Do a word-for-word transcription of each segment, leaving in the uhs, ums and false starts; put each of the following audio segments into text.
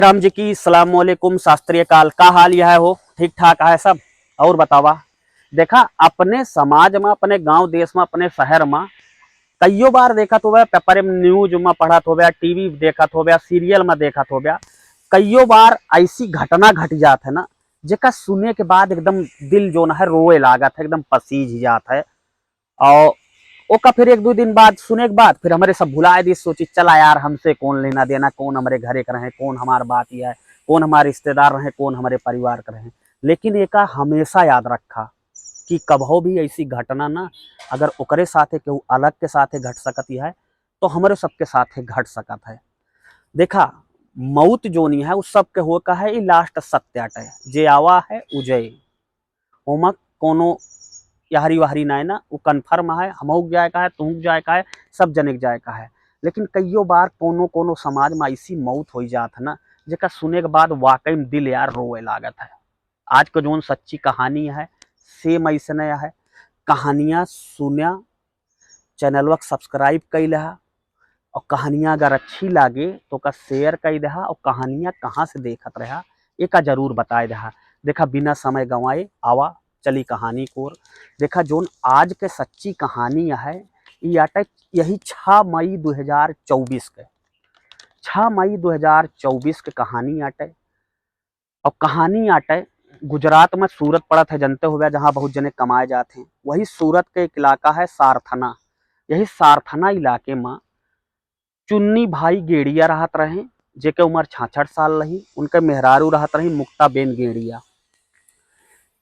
राम जी की सलाम वालेकुम, शास्त्रीय काल। का हाल यह हो? ठीक ठाक है सब? और बतावा, देखा, अपने समाज में, अपने गांव देश में, अपने शहर में कईयो बार देखत होबे, पेपर में, न्यूज में पढ़त होबे, टीवी देखत होबे, सीरियल में देखत होबे, कईयो बार ऐसी घटना घट जात है ना, जेका सुने के बाद एकदम दिल जोन है रोए लागत है, एकदम पसीज जात है। और ओका फिर एक दो दिन बाद सुने के बाद फिर हमरे सब भुलाए दी, सोची चला यार, हमसे कौन लेना देना, कौन हमरे घरे के रहे, कौन हमार बात है, कौन हमार रिश्तेदार रहे, कौन हमरे परिवार के रहे। लेकिन एका हमेशा याद रखा कि कबहो भी ऐसी घटना ना, अगर ओकरे साथे केहू अलग के साथे घट सकत है, तो हमरे सबके साथे घट सकत है। देखा, मौत जोनी है, उ सबके हो का है, ई लास्ट सत्य अटे। जे आवा है, उजय। ओमा कोनो याहरी वाहरी नाय ना, उ कन्फर्म है, हमहू के जाए का है, तुहू के जाए का है, सब जने के जाए का है। लेकिन कईयो बार कोनो कोनो समाज में ऐसी मौत होई जात है ना, जेका सुने के बाद वाकई में दिल यार रोए लागत है। आज के जोन सच्ची कहानी है, सेम ऐसने है। कहानियाँ सुना, चैनलवा के सब्सक्राइब कई लेहा, और कहानियाँ अगर अच्छी लागे तो ओका शेयर कई देहा, और कहानियाँ कहाँ से देखत रहा, एका जरूर बताए देहा। देखा, बिना समय गंवाए आवा, चली कहानी कोर। देखा, जोन आज के सच्ची कहानी है, ई अटे यही छः मई दो हज़ार चउबीस के, छः मई दो हज़ार चउबीस के कहानी अटे। और कहानी आटे, गुजरात में सूरत पड़त है, जनते होबे, जहाँ बहुत जने कमाए जात हैं। वही सूरत के एक इलाका है सारथना। यही सारथना इलाके में चुन्नी भाई गेड़िया रहत रहे, जेके उम्र छाछठ साल रही। उनके मेहरारू रहत रही मुक्ता बेन गेड़िया।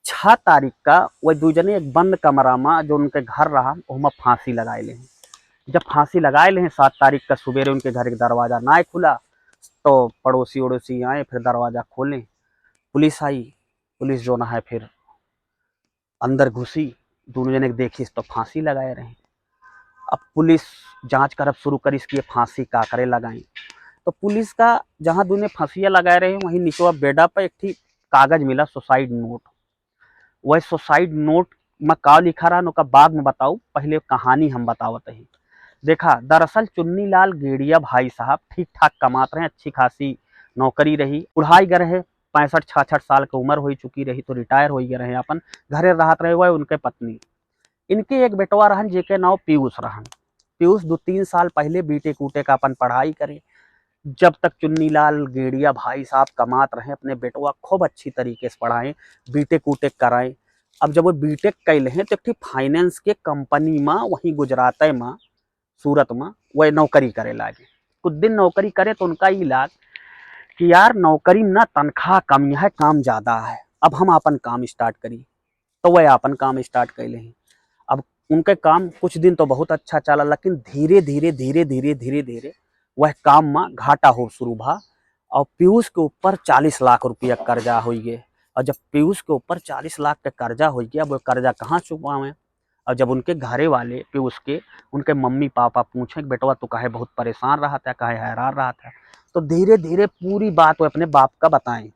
छः तारीख का वह दू जने एक बंद कमरा में, जो उनके घर रहा, ओहमा फांसी लगाए ले हैं। जब फांसी लगाए ले हैं, सात तारीख का सुबेरे उनके घर के दरवाजा ना खुला, तो पड़ोसी उड़ोसी आए, फिर दरवाजा खोले, पुलिस आई। पुलिस जो ना है, फिर अंदर घुसी, दोनों जने के देखिस तो फांसी लगाए रहे। अब पुलिस जांच करब शुरू करिस कि ये फांसी का करे लगाई। तो पुलिस का जहाँ दोनों फांसिया लगाए रहे, वहीं निचवा बेडा पर एक ठी कागज मिला, सुसाइड नोट। वह सुसाइड नोट में का लिखा रहा, ओका बाद में बताऊ, पहले कहानी हम बतावत ही। देखा, दरअसल चुन्नी लाल गेड़िया भाई साहब ठीक ठाक कमात रहे, अच्छी खासी नौकरी रही। बुढ़ाई गए रहे, पैंसठ छाछठ साल के उम्र हो चुकी रही, तो रिटायर हो गए रहे, अपन घरे रहत रहे, वह उनके पत्नी। इनके एक बेटवा रहन, जेके नाव पीयूष रहन। पीयूष दो तीन साल पहले बीटेक उटेक अपन पढ़ाई करे। जब तक चुन्नी लाल गेड़िया भाई साहब कमात रहे, अपने बेटवा खूब अच्छी तरीके से पढ़ाए, बीटेक उटेक कराए। अब जब वो बीटेक कैले हैं, तो एक ठी फाइनेंस के कंपनी में, वहीं गुजरात में, सूरत में, वह नौकरी करे लागे। कुछ दिन नौकरी करे तो उनका ई लाग कि यार, नौकरी में ना तनख्वाह कम है, काम ज़्यादा है, अब हम अपन काम स्टार्ट करी। तो वह अपन काम स्टार्ट कैले हैं। अब उनके काम कुछ दिन तो बहुत अच्छा चला, लेकिन धीरे धीरे, धीरे धीरे, धीरे धीरे वह काम में घाटा हो शुरू भा। और पीयूष के ऊपर चालीस लाख रुपया कर्जा हो गए। और जब पीयूष के ऊपर चालीस लाख के कर्जा हो गया, अब वो कर्जा कहाँ चुकावें? और जब उनके घरे वाले पीयूष के, उनके मम्मी पापा पूछे कि बेटवा, तू काहे बहुत परेशान रहत है, काहे हैरान रहत है, तो धीरे धीरे पूरी बात वो अपने बाप का बताएं।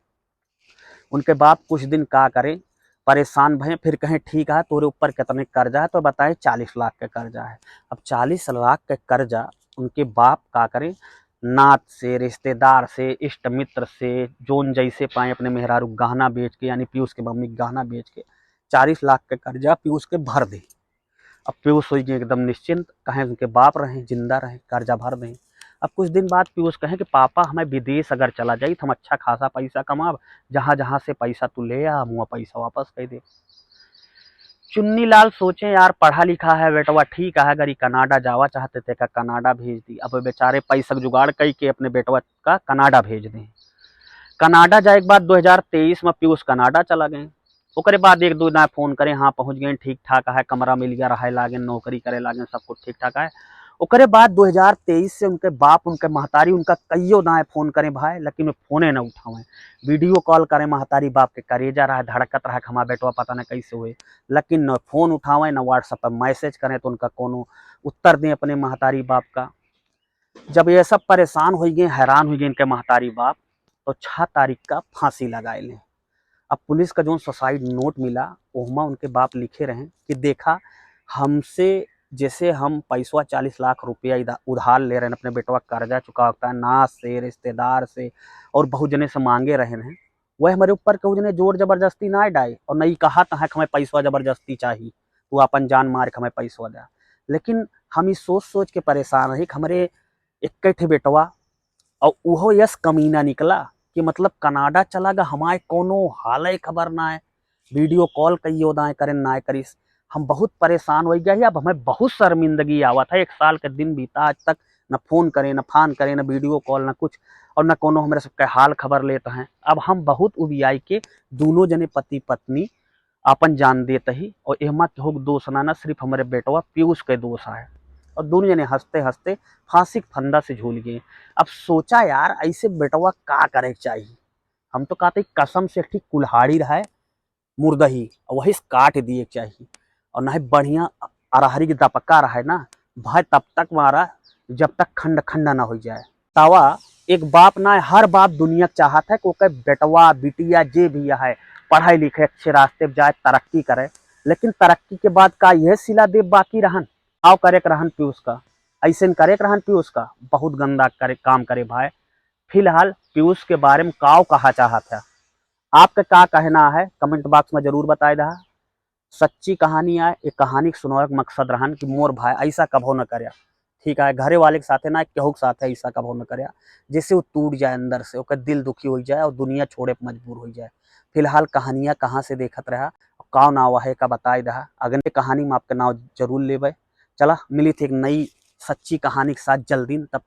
उनके बाप कुछ दिन का करें, परेशान भए, फिर कहें, ठीक है, तोरे ऊपर कितने कर्जा है? तो बताएं, चालीस लाख के कर्जा है। अब चालीस लाख के कर्जा उनके बाप का करें, नात से, रिश्तेदार से, इष्ट मित्र से, जोन जैसे पाए, अपने मेहरारू के गहना बेच के, यानी पीयूष के मम्मी के गहना बेच के चालीस लाख के कर्जा पीयूष के भर दे। अब पीयूष हो गए एकदम निश्चिंत, कहें उनके बाप रहे, जिंदा रहे, कर्जा भर दें। अब कुछ दिन बाद पीयूष कहें कि पापा, हमें विदेश अगर चला जाई तो हम अच्छा खासा पैसा कमाब, जहाँ जहाँ से पैसा तू ले आ, हम वहाँ पैसा वापस कर दे। चुन्नी लाल सोचे, यार, पढ़ा लिखा है बेटवा, ठीक है, अगर ई कनाडा जावा चाहते थे का कनाडा भेज दी। अब बेचारे पैसा के जुगाड़ कई के अपने बेटवा का कनाडा भेज दें। कनाडा जाए के बाद दो हज़ार तेईस में पीयूष कनाडा चला गए। ओकरे बाद एक दो दाएँ फोन करें, हाँ, पहुँच गए, ठीक ठाक है, कमरा मिल गया, रहे लागे, नौकरी करे लागे, सब कुछ ठीक ठाक है। ओकरे बाद दो हज़ार तेईस से उनके बाप, उनके महतारी, उनका कईयो दाएँ फोन करें भाई, लेकिन वो फोने न उठावें। वीडियो कॉल करें, महतारी बाप के करेजा रहा, धड़कत रहा कि हमारा बेटवा पता न कैसे हुए, लेकिन न फोन उठावें, न WhatsApp पर मैसेज करें तो उनका कोनो उत्तर दें अपने महतारी बाप का। जब ये सब परेशान हो गए, हैरान हो गए इनके महतारी बाप, तो छः तारीख का फांसी लगाए लें। अब पुलिस का जोन सुसाइड नोट मिला, ओहमा उनके बाप लिखे रहे कि देखा, हमसे जैसे हम पैसवा चालीस लाख रुपया इधा-, उधार ले रहे हैं, अपने बेटवा कर्जा चुकावता है, नास से, रिश्तेदार से और बहुत जने से मांगे रहे हैं, वह हमरे ऊपर केहू जने जोर जबरदस्ती ना डाए और नहीं कहा तो है कि हमें पैसवा जबरदस्ती चाही, तू अपन जान मार के हमें पैसवा दे। लेकिन हम ई सोच सोच के परेशान रही कि हमरे एक ठे बेटवा और उहो यस कमीना निकला कि मतलब कनाडा चला गा, हमारे कोनो हाल है खबर ना है, वीडियो कॉल कहियो दाए करें ना करिस। हम बहुत परेशान हो गया ही। अब हमें बहुत शर्मिंदगी आवत है, एक साल के दिन बीता आज तक न फोन करे, न फान करे, न वीडियो कॉल, न कुछ, और न कोनो हमरे सबके हाल खबर लेत हैं। अब हम बहुत उबियाई के दोनों जने पति पत्नी आपन जान देत ही, और एहमा केहू के दोष ना, ना सिर्फ हमरे बेटवा पीयूष के दोष है। और दोनों जने हंसते हंसते फांसी के फंदा से झूल गए। अब सोचा यार, ऐसे बेटवा का करे के चाहिए? हम तो कहते कसम से एक ठे कुल्हाड़ी रहे मुर्दही, और वही से काट दिए के चाहिए, और ना ही बढ़िया अरहरी के दपका रहे ना भाई, तब तक मारा जब तक खंड खंड ना हो जाए। तवा एक बाप ना, हर बाप दुनिया के चाहत है कि ओकर बेटवा बिटिया जे भी है पढ़ाई लिखे, अच्छे रास्ते पे जाए, तरक्की करे। लेकिन तरक्की के बाद का यह सिला देव बाकी रहन? काव करे के रहन पीयूष का, ऐसे न करे के रहन पीयूष का, बहुत गंदा करे, काम करे भाई। फिलहाल पीयूष के बारे में काव कहा चाहत है, आपका का कहना है, कमेंट बॉक्स में जरूर बताए दहा। सच्ची कहानी आए, एक कहानी के सुनावे के मकसद रहन कि मोर भाई ऐसा कभो न करे। ठीक है, घरे वाले के साथे ना, केहू के साथे ऐसा कभो न करे, जैसे वो टूट जाए अंदर से, ओकर दिल दुखी हो जाए और दुनिया छोड़े पे मजबूर हो जाए। फिलहाल कहानियाँ कहाँ से देखत रहा, कौन नाव है का बताए दहा, अगले कहानी में आपका नाव जरूर लेबे। चला मिली थी एक नई सच्ची कहानी के साथ जल्दी, तब